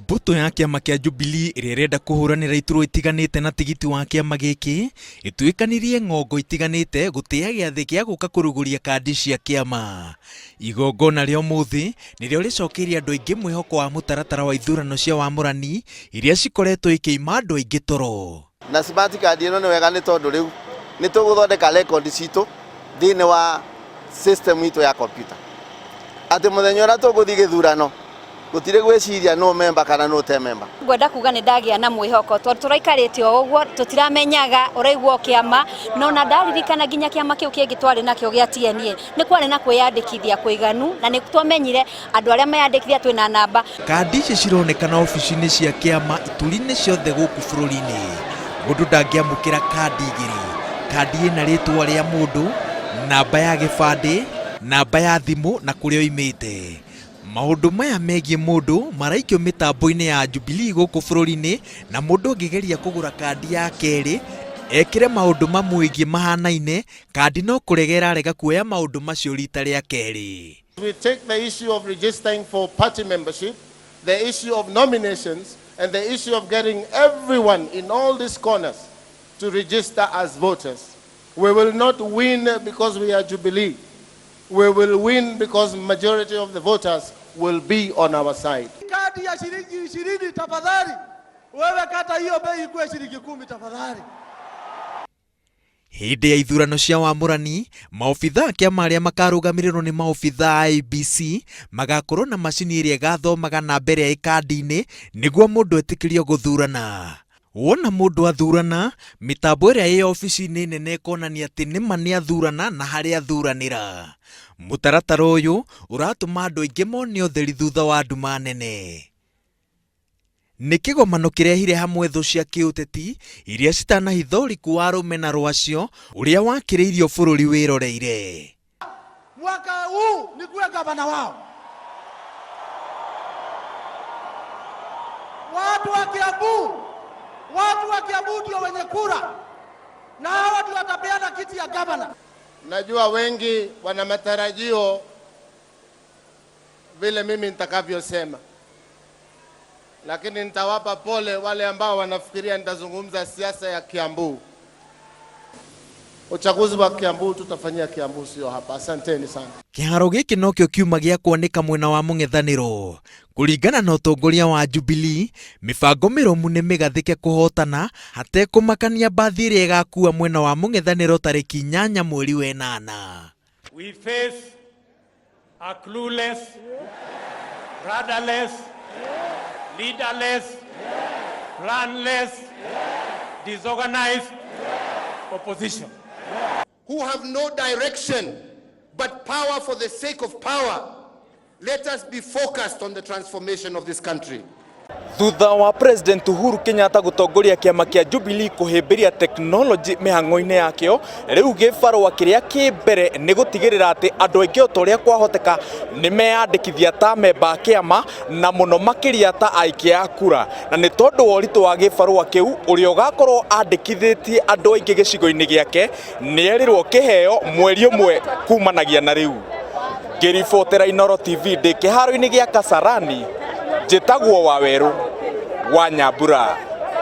Mbũtũ ya kĩama kĩa Jubilee ĩrĩa ĩrenda kũhũranĩra iturwa itiganĩte na tigiti wa kĩama gĩkĩ ĩtuĩkanirie ng'ongo itiganĩte gũtĩa gĩathĩ gĩa gũka kũrugũria kandi cia kĩama. Igongona rĩa ũmũthĩ nĩrĩo rĩcokeirie andũ aingĩ mwĩhoko wa mũtaratara wa ithurano cia wamũrani iria cikoretwo ikĩima andũ aingĩ toro. Na smart card ĩno nĩ wega nĩ tondũ rĩu nĩ tũgũthondeka record citũ thĩinĩ wa system itũ ya computer atĩ mũthenya ũrĩa tũgũthiĩ gĩthurano gũtirĩ gwĩciria nũ memba kana nũ te memba. Ngwenda kuga nĩ ndagĩa na mwĩhoko tondũ tũraikarĩte o ũguo tũtiramenyaga ũraigua o kĩama na ona ndaririkana nginya kĩama kĩu kĩngĩ twarĩ nakĩo gĩa TNA nĩ kwarĩ na kwĩyandĩkithia kũiganu na nĩ twamenyire andũ arĩa meyandĩkithia twĩna namba. Kandi ici cironekana obici-inĩ cia kĩama ituri-inĩ ciothe gũkũ bũrũri-inĩ. Mũndũ ndangĩamũkĩra kandi igĩrĩ, kandi ĩna rĩtwa rĩa mũndũ, namba ya gĩbandĩ, namba ya thimũ na kũrĩa oimĩte. Maũndũ maya megiĩ mũndũ maraikio mĩtambo-inĩ ya Jubilee gũkũ bũrũri-inĩ na mũndũ angĩgeria kũgũra kandi ya kerĩ ekĩre maũndũ mamwĩgiĩ mahanaine, kandi no kũrega ĩrarega kuoya maũndũ macio rita rĩa kerĩ. We take the issue of registering for party membership, the issue of nominations, and the issue of getting everyone in all these corners to register as voters. We will not win because we are Jubilee. We will win because majority of the voters will be on our side. Kadi ya shilingi 20 tafadhali, wewe kata hiyo bei ikuwe shilingi 10 tafadhali. Hĩndĩ ya ithurano cia wamũrani, maobithaa a kĩama arĩa makarũgamĩrĩrwo nĩ maobithaa a IEBC magakorwo na macini ĩrĩa ĩgathomaga namba ĩrĩa ĩ kandi-inĩ nĩguo mũndũ etĩkĩrio gũthurana. Wona mũndũ athurana, mĩtambo ĩrĩa ĩ obici-inĩ nene ĩkonania atĩ nĩma nĩathurana na harĩa athuranĩra. Mũtaratara ũyũ ũratũma andũ aingĩ mone ũtheri thutha wa nduma nene. Nĩ kĩgomano kĩrehire hamwe thũ cia kĩũteti iria citanahitha ũriku wa rũmena rwacio ũrĩa wakĩrĩirio bũrũri wĩroreire. Mwaka huu nikuwe gavana wao. Watu wa Kiambu, watu wa Kiambu ndio wenye kura na hawa ndio watapeana kiti ya gavana. Najua wengi wana matarajio vile mimi nitakavyosema, lakini nitawapa pole wale ambao wanafikiria nitazungumza siasa ya Kiambu. Uchaguzi wa Kiambu tutafanyia Kiambu, sio hapa. Asanteni sana. Kĩharo gĩkĩ nokĩo kiuma gĩa kwanĩka mwena wa mũng'ethanĩro. Kũringana na ũtongoria wa Jubilee, mĩbango mĩrũmu nĩ mĩgathĩke kũhotana hatekũmakania mbathi ĩrĩa ĩgakua mwena wa mũng'ethanĩro tarĩki 8 mweri wa 8. We face a clueless, rudderless, leaderless, planless, disorganized opposition. Who have no direction but power for the sake of power. Let us be focused on the transformation of this country. Thutha wa President Uhuru Kenyatta gũtongoria kĩama kĩa Jubilee kũhĩmbĩria tekinoronjĩ mĩhang'o-inĩ yakĩo, rĩu gĩbarũa kĩrĩa kĩ mbere nĩ gũtigĩrĩra atĩ andũ aingĩ o ta ũrĩa kwahoteka nĩ meyandĩkithia ta memba a kĩama na mũno makĩria ta aikia a kura. Na nĩ tondũ wa ũritũ wa gĩbarũa kĩu, ũrĩa ũgakorwo andĩkithĩtie andũ aingĩ gĩcigo-inĩ gĩake nĩ erĩrwo kĩheo mweri ũmwe kumanagia na rĩu. Ngĩribotera Inooro TV ndĩ kĩharo-inĩ gĩa Kasarani, njĩtagwo Wawerũ wa Nyambura.